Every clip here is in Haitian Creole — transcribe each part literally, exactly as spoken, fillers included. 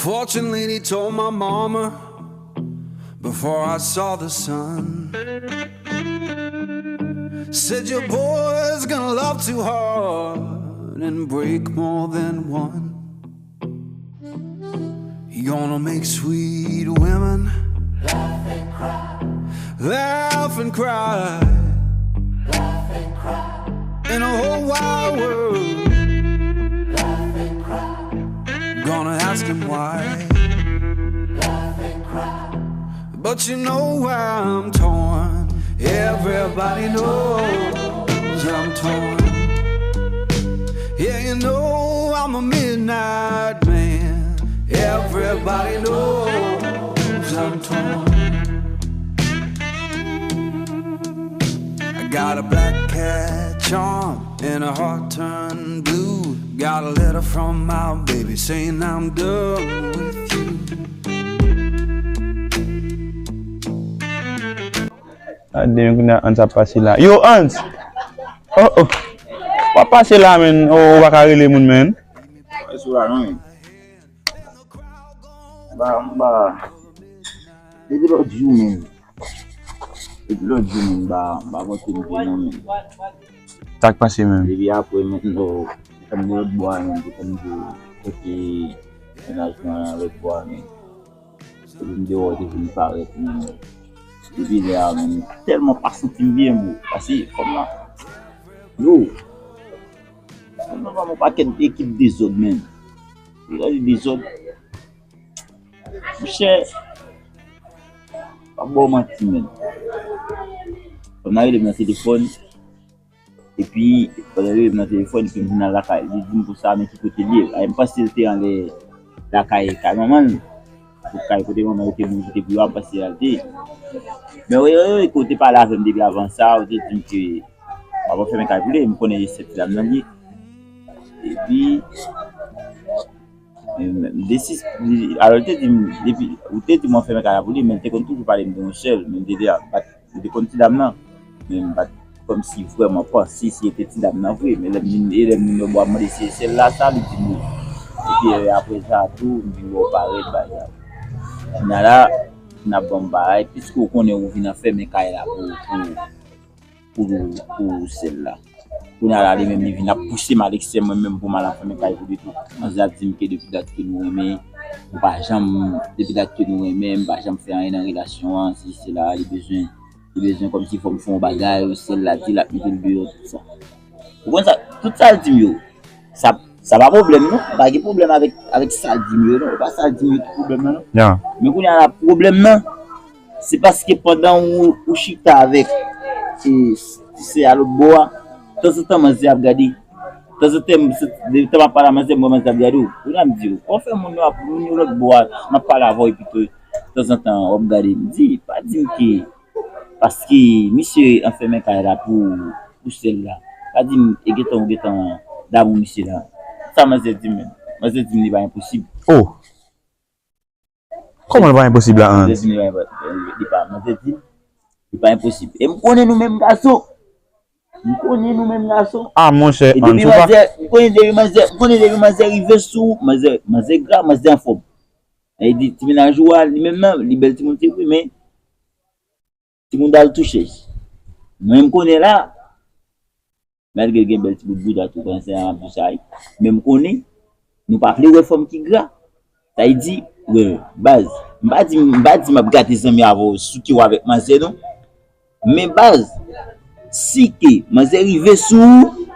Fortunately, he told my mama before I saw the sun. Said your boy's gonna love too hard and break more than one. He gonna make sweet women laugh and cry. In a whole wide world. Gonna ask him why. But you know I'm torn. Everybody knows I'm torn. Yeah, you know I'm a midnight man. Everybody knows I'm torn. I got a black cat charm and a heart turned blue. Got a letter from my baby saying I'm done with you. Gade yon kounye a Hans ap pase la. Yo, Hans! Oh, oh. W ap pase la, menn. Oh, ou pa ka rele moun, menn. Mwen sou la, non, menn. Ba, ba. Depi lòt jou, menn. Depi lòt jou, menn, ba, ba, kote m te, non, menn. Sa k pase, menn? Depi apre, menn, nou, te tann de lòt bò a, menn, te tann de kote mennaj mwen an lòt bò a, menn. Epi m te wè w te vin parèt, menn. Depi lè a, menn, m tèlman pa santi m byen, bro. Pase, kòm la. Yo. Kòm la, yon pakèt ekip dezòd, menn. Ou gade dezòd. Monchè, pa ba w manti, menn. Kòm la rele m nan telefòn, epi pandan li rele m nan telefòn, epi m vin nan lakay. Li di m konsa, men ki kote l ye. Ay, m panse l te anlè lakay, kay manman l. Pou kay kote manman yo te mouri, te bouya, m panse l te. Men wi, wi, wi, ke w te pale avè m depi avan sa, ou te di m ke w ap fèmen kay pou li, m konnen se ti dam nan li ye. Epi, m, m desi-, alò, li te di m, depi, ou te di m w ap fèmen kay la pou li, men l te konn toujou pale m de yon sèl, men m te di, a, bat, m te konn ti dam nan, men m pa t kòmsi vrèman panse si se te ti dam nan vre, men lè m vin, e lè m vin lòt bò a mande si se sèl la sa, li di m wi. Epi, e, apre sa tou, m vin wè w parèt, bagay. Kounye a la, n ap ban m bagay, piske w konnen ou vin anfèmen kay la pou, pou, pou, pou sèl la. Kounye a la, li menm, li vin ap pouse m al eksè, mwen menm, pou m al anfèmen kay pou li tou. Manzè ap di m ke depi dat ke nou renmen, m pa janm, depi dat ke nou renmen, m pa janm fè anyen nan relasyon an, si se la, li bezwen, li bezwen kòmsi fò m fè yon bagay, sèl la di l ap mete l deyò, tout sa. Ou konn sa, tout sa l di m yo, sa, sa pa pwoblèm, non. M pa gen pwoblèm avèk, avèk sa l di m yo, non. E pa sa l di m yo ki pwoblèm nan, non. Men kounye a la, pwoblèm nan, se paske pandan ou, ou chita avèk, e, ti sè a lòt bò a, tanzantan manzè ap gade. Tanzantan, m, se, de tan m ap pale a manzè, m wè manzè ap gade w. Kounye a m di w, kòman fè moun yo ap, moun yo lòt bò a, m ap pale avè w epi tou, tanzantan w ap gade m. Di, pa di m ke, paske misye anfèmen kay la pou, pou sèl la. Pa di m, e gentan ou gentan damou misye la. Sa manzè di m menm. Manzè di m li pa enposib. Oh! Kòman l pa enposib la, Hans? Manzè di m li pa enpo-, li pa, manzè di m li pa enposib. E m konnen nou menm gason. M konnen nou menm gason. Ah, monchè, E depi Hans, ou pa manzè, m konnen depi manzè, m konnen depi manzè rive sou ou, manzè, manzè gra, manzè anfòm. E di, ti mennaj ou a, li menm nan, li bèl timoun se vre, men timoun dal touche. Mwen, m konnen la, malgre l gen bèl ti bout bouda tou, panse an ap di sa, men m konnen, nou pa vle wè fanm ki gra. Sa vle di, wè, baz, m pa di, m pa di m ap gate zanmi avè w, souke w avèk manzè, non. Men baz, si ke manzè rive sou ou,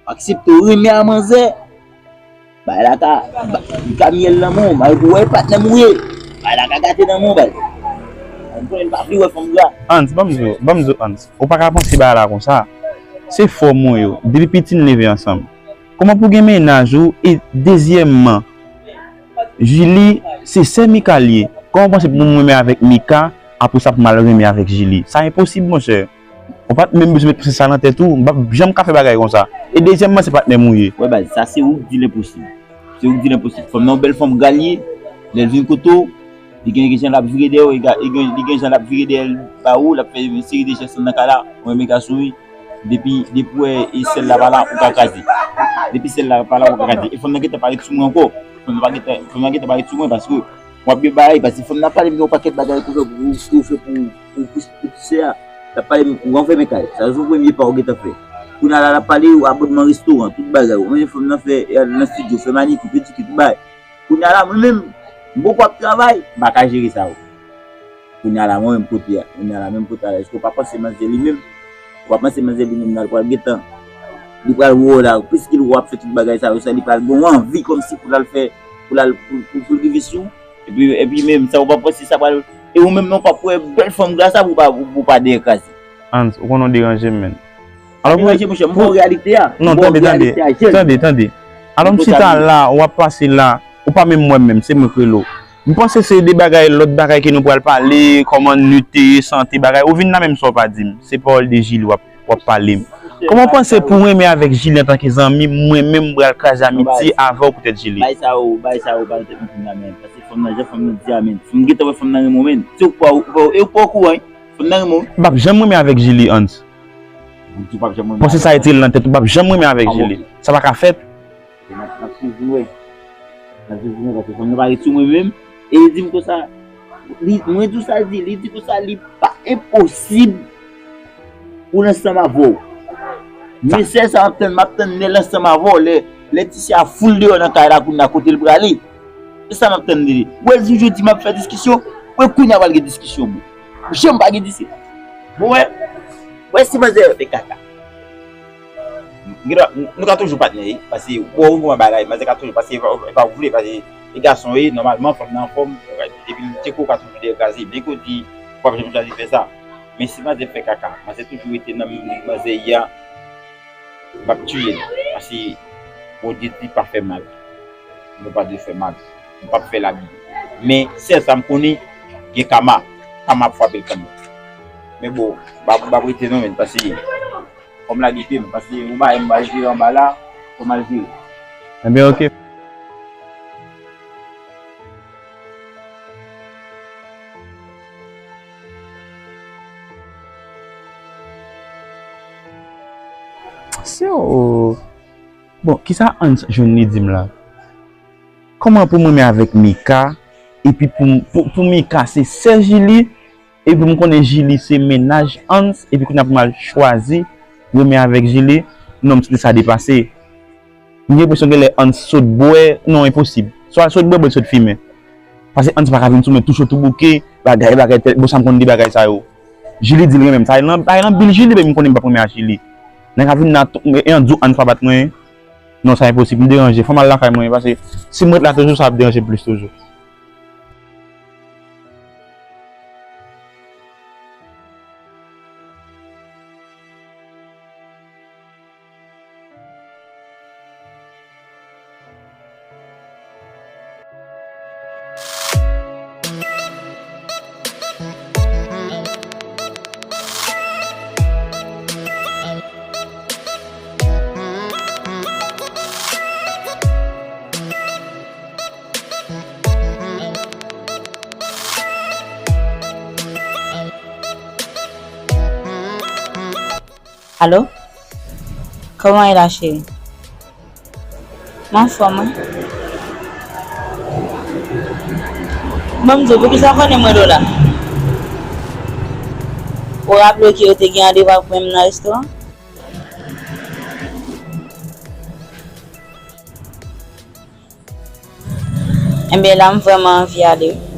aksepte w renmen a manzè, bagay la ka, ba-, li ka myèl nan men w, malgre w wè patnè m ou ye, bagay la ka gate nan men w, baz. M konnen m pa vle wè fanm gra. Hans, ban m di w, ban m di w, Hans, ou pa ka panse bagay la konsa. Se fòm ou yo, depi piti n leve ansanm. Kòman pou gen mennaj ou, e dezyèmman, Julie, se sè Mika l ye. Kòman w panse pou m renmen avèk Mika, apre sa pou m al renmen avèk Julie? Sa enposib, monchè. Ou pa t menm bezwen met panse sa nan tèt ou. M p ap janm ka fè bagay konsa. E dezyèmman, se patnè m ou ye. Wè baz, sa se ou k di l enposib. Se ou k di l enposib. Fanm nan yon bèl fanm gra l ye. Lè l vin kote w, li gen, gen jan l ap vire dèyè w, li ga-, li gen, li gen jan l ap vire dèyè l ba ou, l ap fè yon seri de jès nan kay la. Ou renmen gason, wi. Depi, depi w wè e sèl la pa la, ou ka kraze. Depi sèl la pa la, ou ka kraze. E fanm nan gentan parèt sou mwen ankò. Fanm nan pa gentan, fanm nan gentan parèt sou mwen paske w ap gen bagay, paske fanm nan pale m yon pakèt bagay pou fè, pou, pou fè pou, pou, pou, pou ti sè a. L ap pale m, ou anfèmen kay. Sa se premye pa ou gentan fè. Kounye a la, l ap pale ou abònman restoran, tout bagay. Ou menm fanm nan fè, al nan estidyo, fè manikè, pedikè, tout bagay. Kounye a la, mwen menm, m poko ap travay, m pa ka jere sa yo. Kounye a la, mwen menm kote a, kounye a la, menm kote a la, èske w pa panse manzè li menm? Ou pa panse manzè li menm nan, li pral gentan, li pral wè w la, piske l wè w ap fè tout bagay sa yo, sa li pral gen yon anvi kòmsi pou l al fè, pou l al, pou, pou, pou l rive sou ou? Epi, epi menm sa, ou pa panse sa pral, e ou menm non, w p ap wè bèl fanm gras sa pou w pa, pou w pa dèyè kraze. Hans, ou konnen w deranje m, menn. Alò, pou, deranje, monchè, m pou, ba w reyalite a. Non, tande, tande, tande, tande. Alò, m chita la, w ap pase la, ou pa menm wè m menm, se mwen k rele w. M panse se de bagay, lòt bagay ke nou pral pale, kòman nou te, sante, bagay. Ou vin la menm san w pa di m. Se pawòl de Jili w ap, w ap pale m. Kòman w panse pou w renmen avèk Jili antanke zanmi m, mwen menm m pral kraze amiti avè w poutèt Jili? Bay sa yo, bay sa yo, bay tèt nou kounye a, men. Paske fanm nan, jan fanm nan di a, men. Si m gentan wè fanm nan renmen w, men. Si w pa, ou pa, ou pa okouran, wi. Fanm nan renmen w. M p ap janm renmen avèk Jili, Hans. Ou di w p ap janm renmen avèk Jili. Panse sa rete l nan tèt ou, m p ap janm renmen avèk Jili. Sa pa ka fèt. E n ap, n ap swiv nou wè. N ap swiv nou wè, paske fanm nan pa ret sou mwen menm. E li di m konsa, li, mwen di w sa l di, li di konsa, li pa enposib pou l ansanm avè w. Men sèl sa m ap tann, m ap tann lè l ansanm avè w, lè, lè ti sè a foul deyò nan kay la kounye a kote l prale. Se sa m ap tann de li. Ou wè jou jodi m ap fè diskisyon, ou wè kounye a pral gen diskisyon, bon. Janm pa gen diskisyon. Bon, wè, wè si manzè fè kaka. Gen dwa, nou ka toujou patnè, wi, paske bon, bon, bagay, manzè ka toujou, paske e pa, e pa ou vle, paske e gason, wi, nòmalman, fanm nan anfòm, epi tcheko ka toujou dèyè kraze, byen ke w di, w p ap janm chwazi fè sa. Men si manzè fè kaka, manzè toujou rete nan menm lig manzè ye a, m p ap tiye l, paske Bondye di pa fè mal. Nou pa dwe fè mal. Nou p ap fè labi. Men sèl sa m konnen, gen kama. Kama ap frape l kanmenm. Men bon, m ap, m ap rete non, men, paske fò m lage pye m, paske yon bagay m pral jere anba la, fò m al jere. Ebyen, oke. Se, o, bon, kisa Hans jwenn li di m la? Kòman pou m renmen avèk Mika, epi pou, pou, pou Mika se sè Jili, epi m konnen Jili se mennaj Hans, epi kounye a pou m al chwazi renmen avèk Jili, non, m santi sa depase. M gen enpresyon genlè Hans sot bwè, non, enposib. Swa l sot bwè, oubyen l sot fimen. Paske Hans pa ka vin sou mwen tou cho tou bouke, bagay, bagay, tèl, bon, sa m konn de bagay sa yo. Jili di l renmen m. Sa e nan, sa e nan bil Jili, men m konnen m p ap renmen ak Jili. Nèg ap vin la, tou, e an di w Hans pa bat mwen. Non, sa enposib. M deranje. Fò m al lakay mwen, paske si m ret la toujou, sa ap deranje m plis toujou. Alo? Kòman e la, cheri? M anfòm, wi. Ban m di w, poukisa w konnen m rele w la? Ou raple w ke yo te gen randevou avèk mwen nan restoran? Enben, la, m vrèman anvi ale, wi.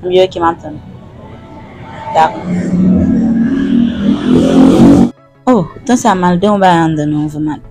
Ebyen, oke, m ap tann. Dakò. Oh, tan sa mal, gen yon bagay anndan nan yon van mal.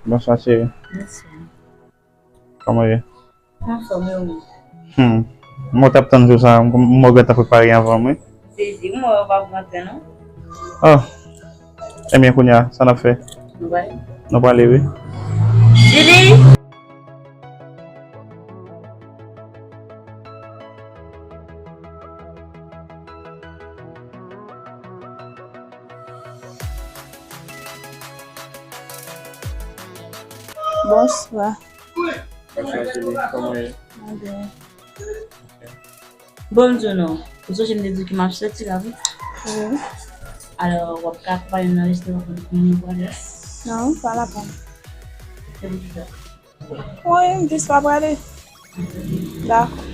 Bonswa, cheri. Bonswa. Kòman w ye? Anfòm, e ou menm? Hmm. Mwen t ap tann jou sa a, m, m gentan prepare anvan m, wi. Se di, mwen wè w p ap rantre, non? Oh. Ebyen, kounye a, sa n ap fè? Nou prale. Nou prale, wi. Julie! Bonswa. Bonswa, Julie. Kòman w ye? Mwen byen. Bon, m di w non. Ou sonje m te di w ke m ap soti la, wi? Wi. Alò, w ap ka akonpanye m nan restoran pou nou prale? Non, pa lapenn. Se pou kisa? Wi, m jis pa prale. Dakò.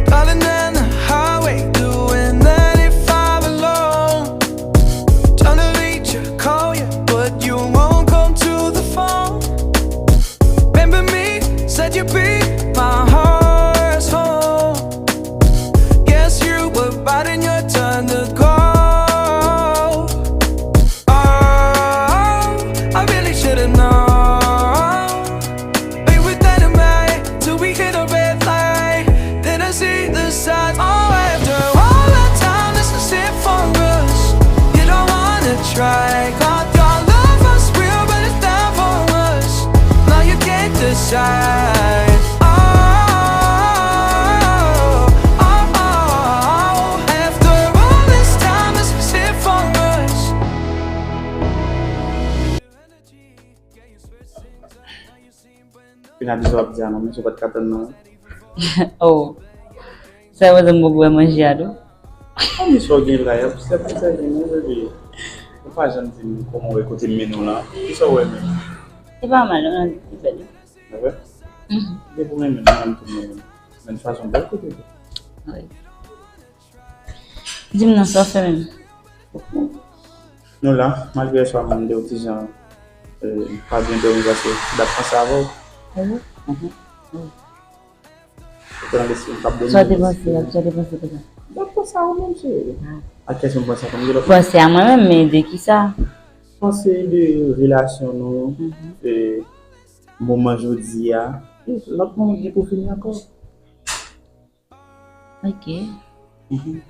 Calling down the highway, doing ninety-five alone. Trying to reach you, call you, but you won't come to the phone. Remember me, said you'd be my heart's home. Guess you were biding your time to go. Oh, I really should've known. We were dynamite till we hit a red light. Then I see the signs. Oh, after all that time, this is it for us. You don't wanna try. Thought your love was real, but it's not for us. Now you can't decide. Oh, oh, oh. After all this time, this is it for us. Finalize w ap di a non, men si w pa t ka tann non. Oh. Sa vle di m poko wè manje a tou? Kòman sa w gen la, y ap sèvi, sèvi nou, bebe. Ou pa janm di m kòman w wè kote m mennen w la. Kisa w wè menm? Se pa mal non, li bèl. Li bèl? Mhm. Depi w renmen m, mwen menm tou m renmen w. Men fason bèl kote tou. Wi. Di m non, sa w fè menm? Nou la, malgre yèswa mande w ti jan, euh, pa byen dòmi paske m t ap panse avè w. Mhm. Mhm. Ou te nan lespri m t ap dòmi. Sa w te panse, sa w te panse konsa? M t ap panse a ou menm, cheri. Ah. A kiyès mwen panse a? Konn gen lòt moun. Panse a mwen menm, men de kisa? Panse de relasyon nou, mhm, de moman jodi a. E lòt moun gen pou fini ankò. Ok. Mhm.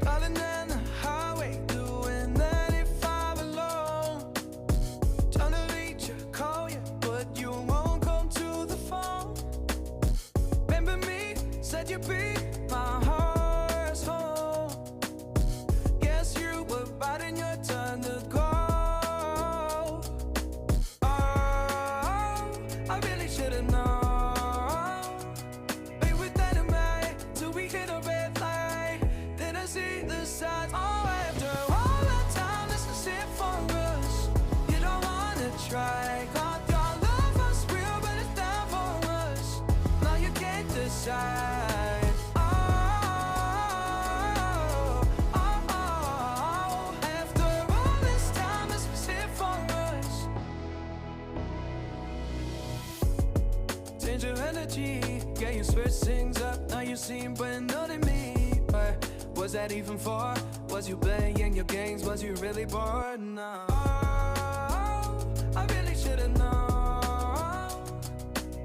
Calling down the highway, doing ninety-five alone. Trying to reach you, call you, but you won't come to the phone. Remember me, said you'd be my heart's home. Guess you were biding your time to go. Oh, I really should've known. We were dynamite till we hit a red light. Then I see the signs. Oh, after all that time, this is it for us. You don't wanna try. Thought your After all this time, is it for us? Change your energy, yeah, you switch things up. Now you seem bueno to me. But was that even for? Was you playing your games? Was you really bored? No. Oh, I really should've known.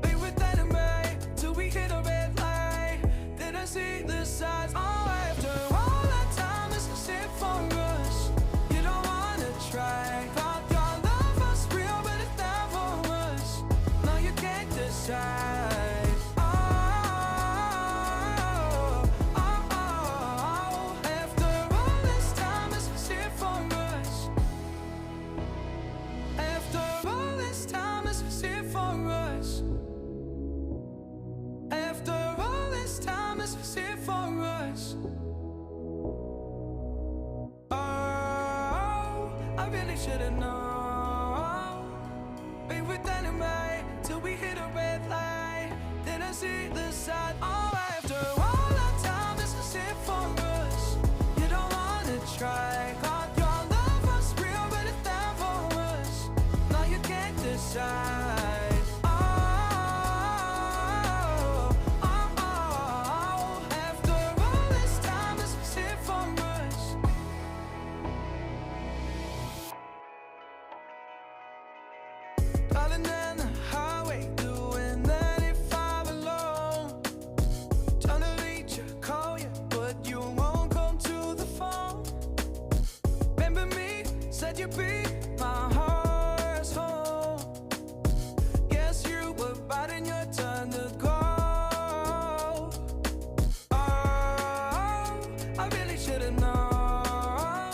Be with anime till we hit a red light. Then I see the signs. Oh, after all that time, is it for us? You don't wanna try. Thought your love was real, but it never was. Now you can't decide. Oh, oh, oh, oh. After all this time, is it for us? After all this time, is it for us? After all this time, is it for us? Oh, I really should've known. Be with anime till we hit a red light. Then I see the sign. Oh, after all that time, is it for us? You don't wanna try. Thought your love was real, but it never was. Now you can't decide. Oh, oh, oh, oh. After all this time, is it for us? Calling down the highway, doing ninety-five alone. Trying to reach you, call you, but you won't come to the phone. Remember me, said you'd be my heart's home. Guess you were biding your turn to go. Oh, I really should've known.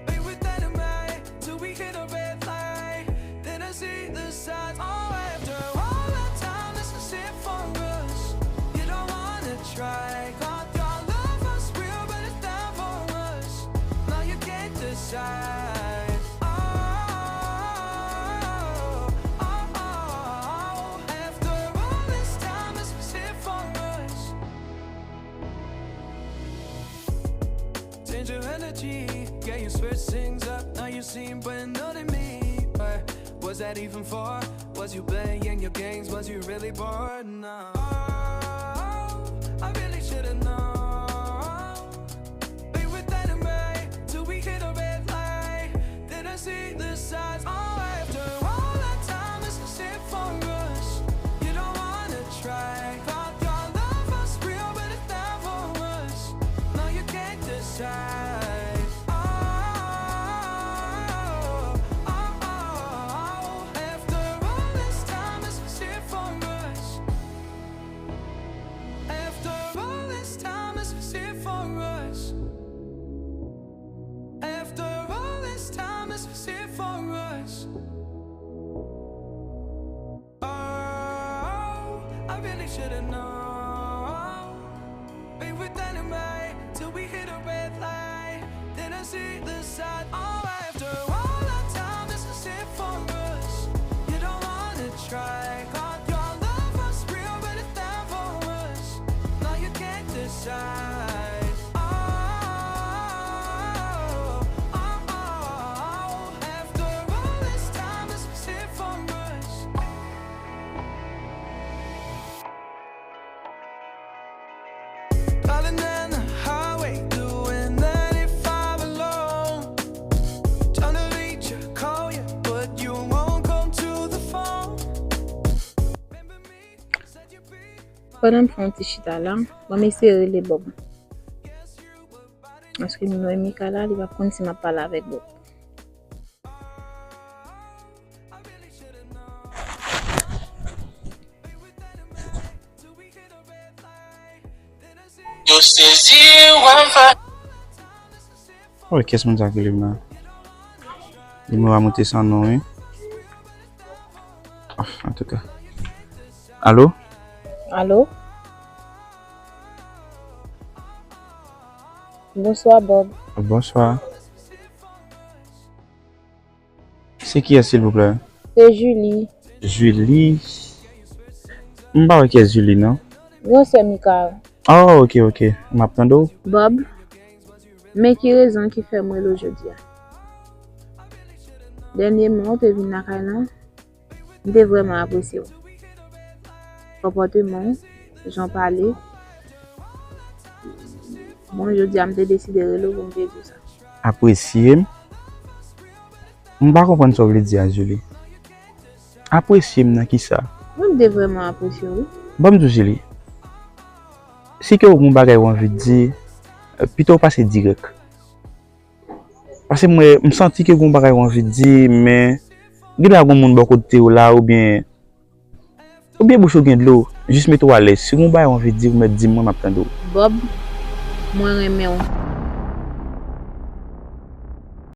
Be with anime till we hit a red light. Then I see the signs. Oh, after all that time, this is it for us. You don't wanna try. Thought your love was real, but it never was. Now you can't decide. Oh, oh, oh, oh. After all this time, this is it for us. Change your energy, yeah, you switch things up. Now you seem bueno to me. But was that even for? Was you playing your games? Was you really bored? No. Oh, I really should've known. Be with anime till we hit a red light. Then I see the signs. Oh, after all that time, this is it for us. You don't wanna try. Thought your love was real, but it never was. Now you can't decide. Oh, oh, oh, oh. After all this time, is it for us? After all this time, is it for us? After all this time, is it for us? Oh, I really should've known. Be with anime till we hit a red light. Then I see the sign. Oh, after all that time, this is it for us. You don't wanna try. Thought your love was real, but it never was. Now you can't decide. Oh, oh, oh, oh. After all this time, this is it for us. Calling down the highway, doing ninety-five alone. Trying to reach you, call you, but you won't come to the phone. Pandan m fè yon ti chita la, ban m eseye rele Bob. Paske m wè Mika la, li p ap konn si m ap pale avèk Bob. Yo sezi, w ap va. Oh, kiyès moun sa ki rele m la? Nimewo a moute san non, wi. Ah, antouka. Alo? Alo? Bonswa, Bob. Bonswa. Se kiyès, silvouplè? Se Julie. Julie? M pa wè kiyès Julie, non. Gran sè Mika. Oh, ok, ok. M ap tande w. Bob, men ki rezon ki fè m rele w jodi a. Dènyèman, ou te vin lakay lan, m te vrèman apresye w. Konpòteman w, jan w pale. Bon, jodi a, m te deside rele w pou m te di w sa. Apresye m? M pa konprann sa w vle di a, Julie. Apresye m nan kisa? Mwen, m te vrèman apresye w, wi. Ban m di w, Julie. Si ke w gen yon bagay w anvi di, pito w pase dirèk. Paske mwen, m santi ke gen yon bagay w anvi di, men gen dwa gen moun bò kote w la, oubyen oubyen bouch ou gen dlo, jis mete w alèz. Si gen yon bagay w anvi di, ou mèt di m, mwen m ap tande w. Bob, mwen renmen w.